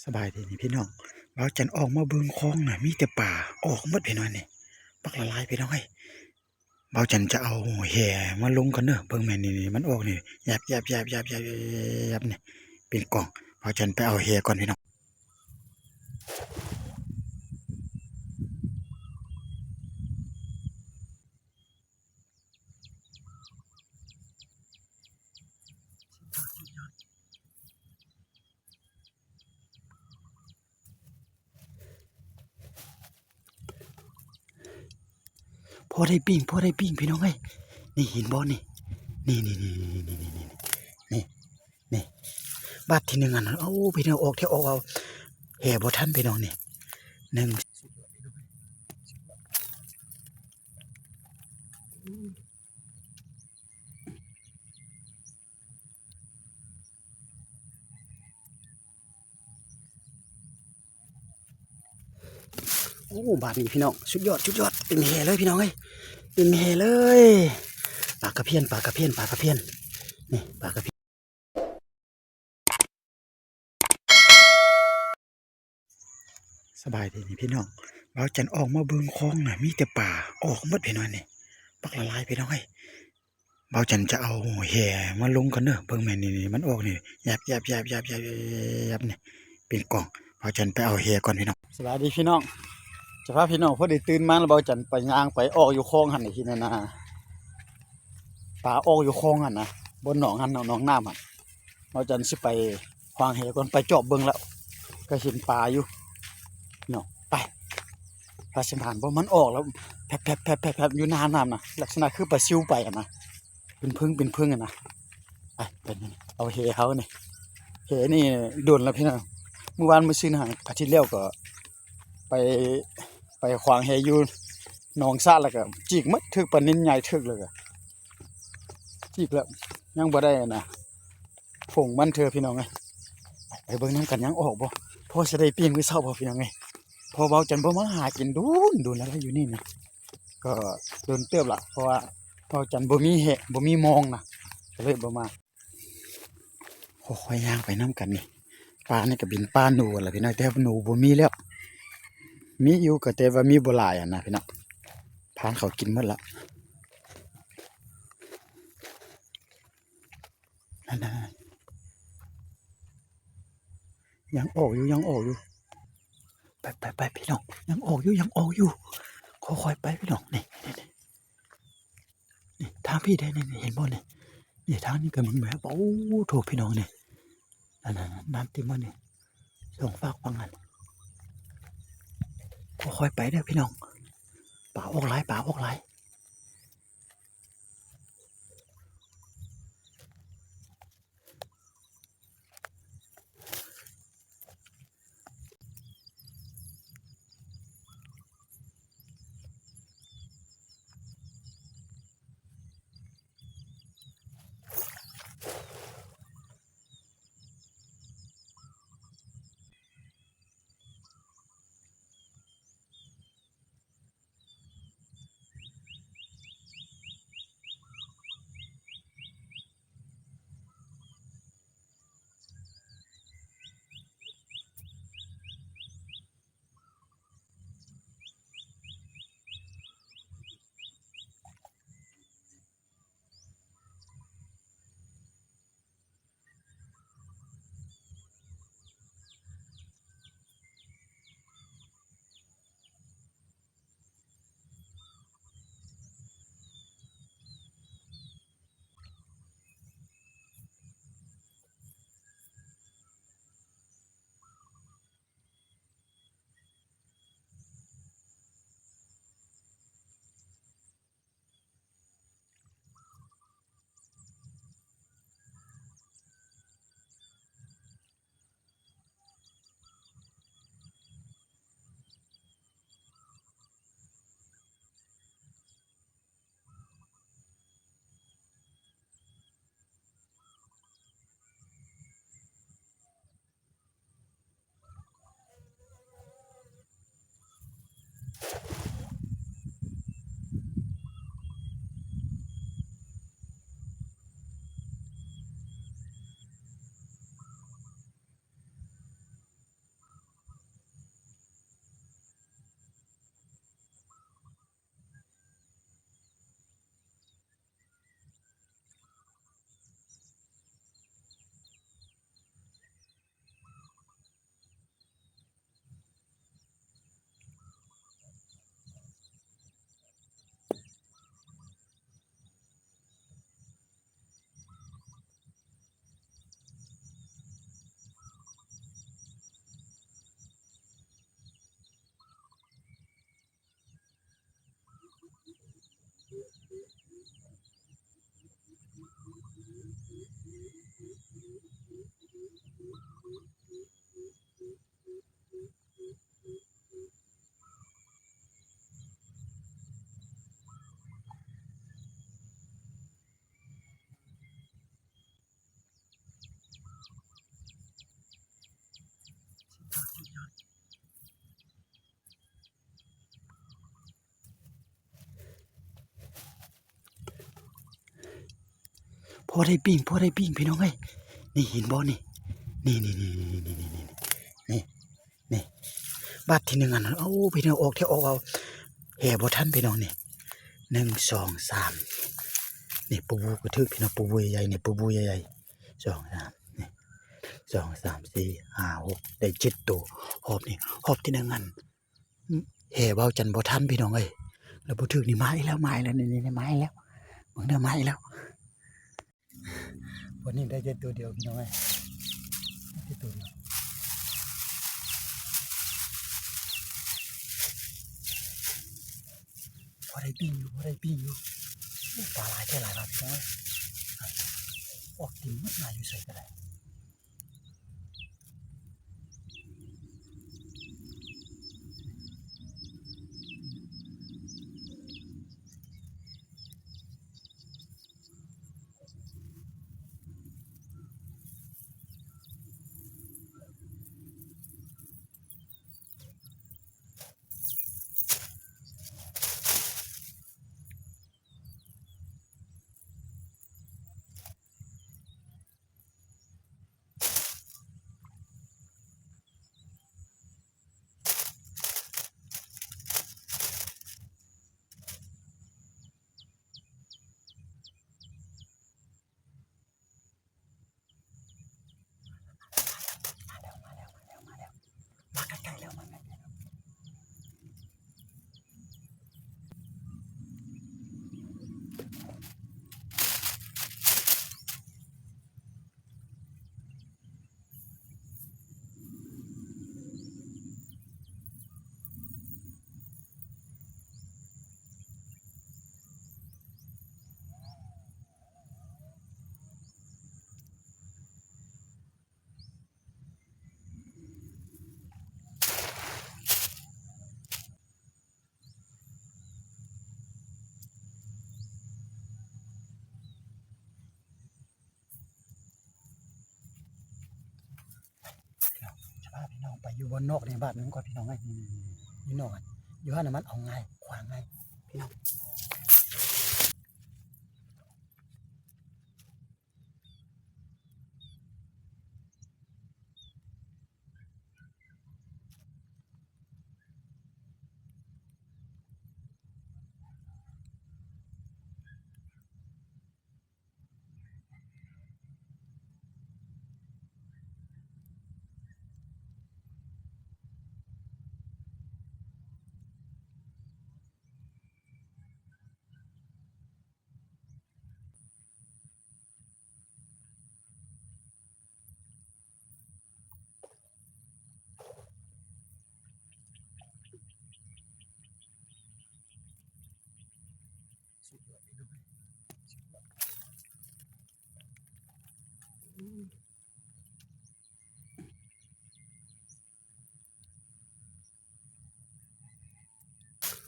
ສະບາຍດີນີ້ພີ່ນ້ອງ, ບ່າວຈັນອອກມາເບິ່ງຄອງນະ ມີແຕ່ປາອອກໝົດພີ່ນ້ອງນີ້, ບັກຫຼາຍໆພີ່ນ້ອງເອີຍ. ບ່າວຈັນຈະເອົາແຫມາລົງກ່ອນເດີ. ເບິ່ງແມ່ນນີ້ ມັນອອກນີ້ ແຢບໆໆໆໆ ນີ້ ເປັນກອງ. ບ່າວຈັນໄປເອົາແຫກ່ອນພີ່ນ້ອງ. ພໍໄດ້ປີ້ງ ພໍໄດ້ປີ້ງພີ່ນ້ອງເອີຍ. ນີ້ເຫັນບໍ່ນີ້ ນີ້ ນີ້ ນີ້ ບາດທີໜຶ່ງຫັ້ນນະ. ໂອ້ ພີ່ນ້ອງ ອອກແທ້ ອອກ ເອົາແຫບໍ່ທັນພີ່ນ້ອງນີ້ ໜຶ່ງ ໂອ້ ບາດນີ້ພີ່ນ້ອງ ສຸດຍອດ ສຸດຍອດ ເຕັມແຫເລີຍພີ່ນ້ອງເອີຍ ເຕັມແຫເລີຍ. ປາກະພຽນ ປາກະພຽນ ປາກະພຽນ ນີ້ ປາກະພຽນ. ສະບາຍດີນີ້ພີ່ນ້ອງ, ບ່າວຈັນອອກມາເບິ່ງຄອງນະ ມີແຕ່ປາອອກໝົດພີ່ນ້ອງນີ້ ບັກຫຼາຍໆພີ່ນ້ອງເອີຍ. ບ່າວຈັນຈະເອົາແຫມາລົງກ່ອນເດີ. ເບິ່ງແມ່ນນີ້ ມັນອອກນີ້ ແຢບໆໆໆໆ ນີ້ ເປັນກອງ. ບ່າວຈັນໄປເອົາແຫກ່ອນພີ່ນ້ອງ. ສະບາຍດີພີ່ນ້ອງ, ຈະພາພີ່ນ້ອງ ພໍດີຕື່ນມາແລ້ວ ບ່າວຈັນໄປ ຍ່າງໄປອອກຢູ່ຄອງຫັ້ນ ທີ່ນັ້ນນະ ປາອອກຢູ່ຄອງຫັ້ນນະ ບ່ອນໜອງຫັ້ນເນາະ ໜອງນ້ຳຫັ້ນ. ບ່າວຈັນຊິໄປຂວາງແຫກ່ອນ ໄປຈອບເບິ່ງແລ້ວ ກໍເຫັນປາຢູ່ເນາະ. ໄປ ພາຊິຜ່ານບໍ່ ມັນອອກແລ້ວ ແພັບໆໆໆ ຢູ່ໜ້ານ້ຳນະ ລັກສະນະຄືປາຊິວໄປຫັ້ນນະ ເປັນເພິ່ງເປັນເພິ່ງຫັ້ນນະ. ໄປ ໄປນີ້ ເອົາແຫເຮົານີ້ ແຫນີ້ດົນແລ້ວພີ່ນ້ອງ, ມື້ວານມື້ຊືນຫັ້ນ ອາທິດແລ້ວກໍໄປ ໄປຂວາງແຫຢູ່ໜອງສະ ແລ້ວກໍຈິກໝົດ ຖືກປານິນໃຫຍ່ ຖືກແລ້ວກໍ ອີກແລ້ວ ຍັງບໍ່ໄດ້ອັນນະ ຜົງມັນເທື່ອພີ່ນ້ອງເອີຍ. ໄປເບິ່ງນຳກັນ ຍັງອອກບໍ່ ພໍຊິໄດ້ປີ້ງມື້ເຊົ້າບໍ່ພີ່ນ້ອງເອີຍ. ເພາະວ່າຈັນບໍ່ມາຫາກິນດົນໆແລ້ວ ຢູ່ນີ້ນະ ກໍດົນເຕີບລະ ເພາະວ່າເພາະຈັນບໍ່ມີແຫ ບໍ່ມີມອງນະ ກໍເລີຍບໍ່ມາ. ຄ່ອຍໆຍ່າງໄປນຳກັນນີ້ ປ່ານີ້ກໍເປັນປ່າໜູແລ້ວພີ່ນ້ອງ, ແຕ່ໜູບໍ່ມີແລ້ວ ມີຢູ່ກໍແຕ່ວ່າມີບໍ່ຫຼາຍຫັ້ນນະພີ່ນ້ອງ, ພານເຂົາກິນໝົດລະ. ນັ້ນໆ ຍັງອອກຢູ່ ຍັງອອກຢູ່. ໄປໆໆ ພີ່ນ້ອງ ຍັງອອກຢູ່ ຍັງອອກຢູ່. ຄ່ອຍໆໄປພີ່ນ້ອງ ນີ້ ນີ້ ນີ້ ນີ້ ທາງພີ້ເດ້ ນີ້ ນີ້ ເຫັນບໍ່ນີ້ ນີ້ ທາງນີ້ກໍມີແບບ ໂອ້ໂທ້ ພີ່ນ້ອງນີ້ ນັ້ນໆໆ ນ້ຳເຕັມໝົດນີ້ ສອງຟາກຝັ່ງຫັ້ນ. ຄ່ອຍໆໄປເດີພີ່ນ້ອງ ປາອອກຫຼາຍ ປາອອກຫຼາຍ. ພໍໄດ້ປີ້ງ ພໍໄດ້ປີ້ງ ພີ່ນ້ອງເອີຍ. ນີ້ເຫັນບໍ່ນີ້ ນີ້ ນີ້ ນີ້ ບາດທີໜຶ່ງອັນນັ້ນ ໂອ້ ພີ່ນ້ອງ ອອກແທ້ ອອກເອົາ ແຫ່ບໍ່ທັນ ພີ່ນ້ອງ. ນີ້ ໜຶ່ງ ສອງ ສາມ ນີ້ ປູບູກໍຖືກ ພີ່ນ້ອງ ປູບູໃຫຍ່ໆ ນີ້ ປູບູໃຫຍ່ໆ ສອງ ສາມ ນີ້ ສອງ ສາມ ສີ່ ຫ້າ ຫົກ ໄດ້ເຈັດໂຕ. ຮອບນີ້ ຮອບທີໜຶ່ງຫັ້ນ ແຫ່ເວົ້າຈັນບໍ່ທັນ ພີ່ນ້ອງເອີຍ ແລ້ວບໍ່ຖືກ. ນີ້ ມາອີກແລ້ວ ມາອີກແລ້ວ ນີ້ ນີ້ ມາອີກແລ້ວ ເບິ່ງເດີ ມາອີກແລ້ວ. ວັນນີ້ໄດ້ແຕ່ໂຕດຽວ ພີ່ນ້ອງເອີຍ ໄດ້ແຕ່ໂຕດຽວ. ພໍໄດ້ປີ້ງຢູ່ ພໍໄດ້ປີ້ງຢູ່. ໂອ້ ປາຫຼາຍແທ້ຫຼາຍວ່າ ພີ່ນ້ອງເອີຍ ອອກເຕັມໝົດ ມາຢູ່ໃສກໍໄດ້. ມາໃກ້ໆແລ້ວ ມາໃກ້ໆແລ້ວ. ຈະພາພີ່ນ້ອງໄປຢູ່ບ່ອນນອກໃນບ້ານນັ້ນກ່ອນ ພີ່ນ້ອງເອີຍ. ນີ້ ນີ້ ນີ້ ຢູ່ນອກ ຢູ່ຫັ້ນນະ ມັນເອົາງ່າຍ ຂວາງງ່າຍ ພີ່ນ້ອງ.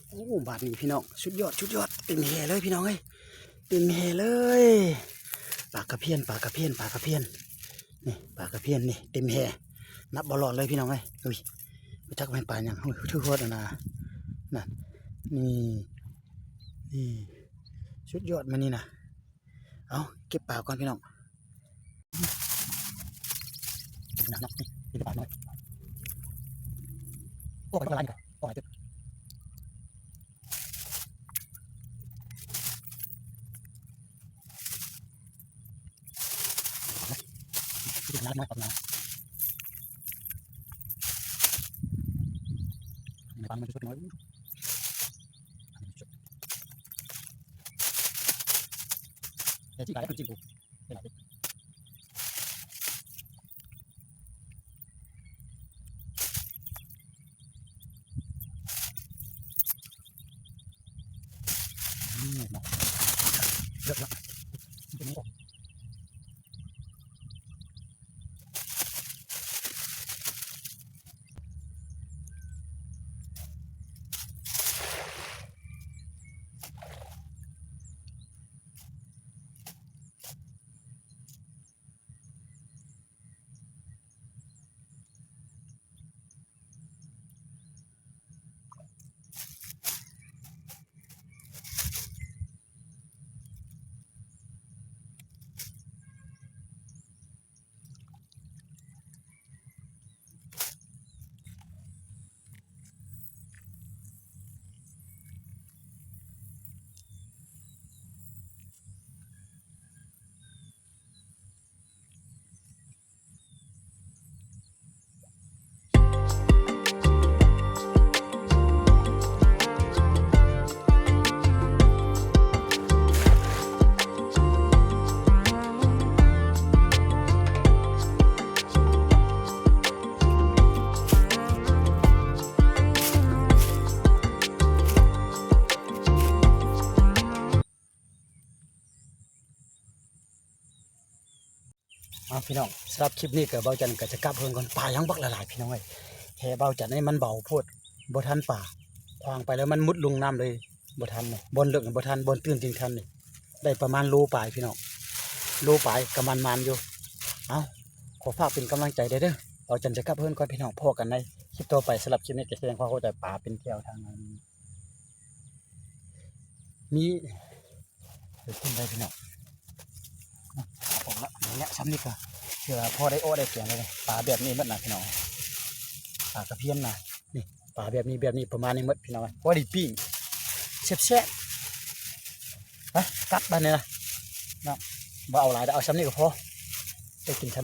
ໂອ້ ບາດນີ້ພີ່ນ້ອງ ສຸດຍອດ ສຸດຍອດ ເຕັມແຫເລີຍພີ່ນ້ອງເອີຍ ເຕັມແຫເລີຍ. ປາກະພຽນ ປາກະພຽນ ປາກະພຽນ ນີ້ ປາກະພຽນນີ້ ເຕັມແຫ ນັບບໍ່ລອດເລີຍພີ່ນ້ອງເອີຍ. ອຸ້ຍ ບໍ່ຈັກແມ່ນປາຫຍັງ ໂອ້ຍ ຖືກຮອດອັນນະ ນັ້ນ ນີ້ ນີ້ ສຸດຍອດມື້ນີ້ນະ. ເອົາ ເກັບປາກ່ອນພີ່ນ້ອງ. ພີ່ນ້ອງ ສຳລັບຄລິບນີ້ກໍເບົາຈັນກໍຈະກັບເຮືອນກ່ອນ. ປາຍັງບັກຫຼາຍໆ ພີ່ນ້ອງເອີຍ ແຫເບົາຈັນນີ້ມັນເບົາໂພດ ບໍ່ທັນປາ ຂວ້າງໄປແລ້ວມັນມຸດລົງນ້ຳເລີຍ ບໍ່ທັນເນາະ ບ່ອນເລິກບໍ່ທັນ ບ່ອນຕື້ນຈຶ່ງທັນນີ້ ໄດ້ປະມານໂລປາຍ ພີ່ນ້ອງ ໂລປາຍກໍໝານໆຢູ່. ເອົ້າ ຂໍຝາກເປັນກຳລັງໃຈແດ່ເດີ ເບົາຈັນຈະກັບເຮືອນກ່ອນ ພີ່ນ້ອງ ພໍ້ກັນໃນຄລິບຕໍ່ໄປ. ສຳລັບຄລິບນີ້ກໍສະແດງຄວາມເຂົ້າໃຈ ປາເປັນແຖວທາງນັ້ນ ມີ ໄປຂຶ້ນໄດ້ພີ່ນ້ອງ ອອກລະ ນີ້ແຫຼະ ຊ່ຳນີ້ກໍເພື່ອພໍໄດ້ເອາະໄດ້ແກງເລີຍ. ປາແບບນີ້ໝົດນະພີ່ນ້ອງ ປາກະພຽນນະ ນີ້ ປາແບບນີ້ ແບບນີ້ ປະມານນີ້ໝົດພີ່ນ້ອງ ພໍໄດ້ປີ້ງແຊບໆ. ໄປກັບບາດນີ້ນະເນາະ ບໍ່ເອົາຫຼາຍດອກ ເອົາຊ່ຳນີ້ກໍພໍ ໄດ້ກິນຊ່ຳ